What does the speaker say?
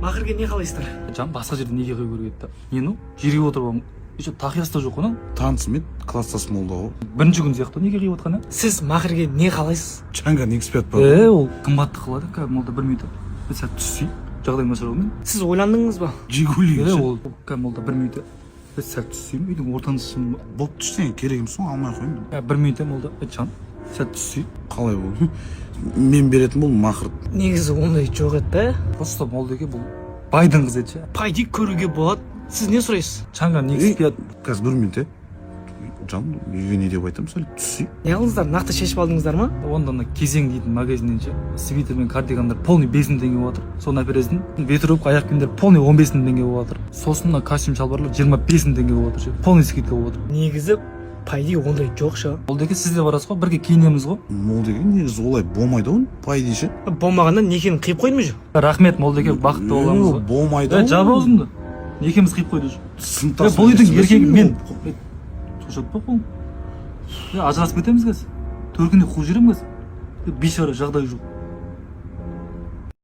Махрге не қалайсыздар? Жан, басқа жерде неге қою керек еді да? Не, ну, жерге отырып алып, еще тақиясы да жоқ қой. Танысым еді, класстасым болды ғой. Бірінші күн сияқты неге қиып отқан, ә? Сіз Махрге не қалайсыз? Чанган X5 па? Е, ол қымбатты қылады кәдімгі. Молда, бір минут, бір сәт түссей, жағдайым нашар ғой мен. Сіз ойландыңыз ба? Жигули. Е, ол кәдімгі. Молда, бір минут, бір сәт түссейм, үйдің ортаңшысым. Болып түссең, керек емес қой, алмай ақ қояйын. Ә, бір минут, е, молда, е, жан, сәт түссей. Қалай болды? Мен беретін болдым махр. Негізі ондай жоқ еді да. Просто молдеке, бұл байдың қызы еді ше. По идее, көруге болады. Сіз не сұрайсыз? Чанган X5. Қазір, бір минут, е, жан, үйге не деп айтамын? Сәл түссей. Не алдыңыздар, нақты шешіп алдыңыздар ма? Онда ана Кезең дейтін магазиннен ше, свитер мен кардигандар полный 5000 теңге болып жатыр, соны әпересің. Ветровка, аяқ киімдер полный 15 000 теңге болып жатыр. Сосын мына костюм шалбарлар 25 000 теңге болып жатыр ше, полный скидка болып жатыр. Негізі, по идее, ондай жоқ ше. Молдеке, сіз де барасыз ғой, бірге киінеміз ғой. Молдеке, негізі олай болмайды ғой, по идее ше. Болмағанда некені қиып қойдым уже. Рахмет, молдеке, бақытты боламыз ғой. Болмайды. Е, жап аузыңды, некеміз қиып қойды уже. Сыныптас. Е, бұл үйдің еркегі мен. Е, шошытпа қолың. Е, ажырасып кетеміз қазір, төркініне қуып жіберемін қазір. Е, бейшара, жағдайы жоқ.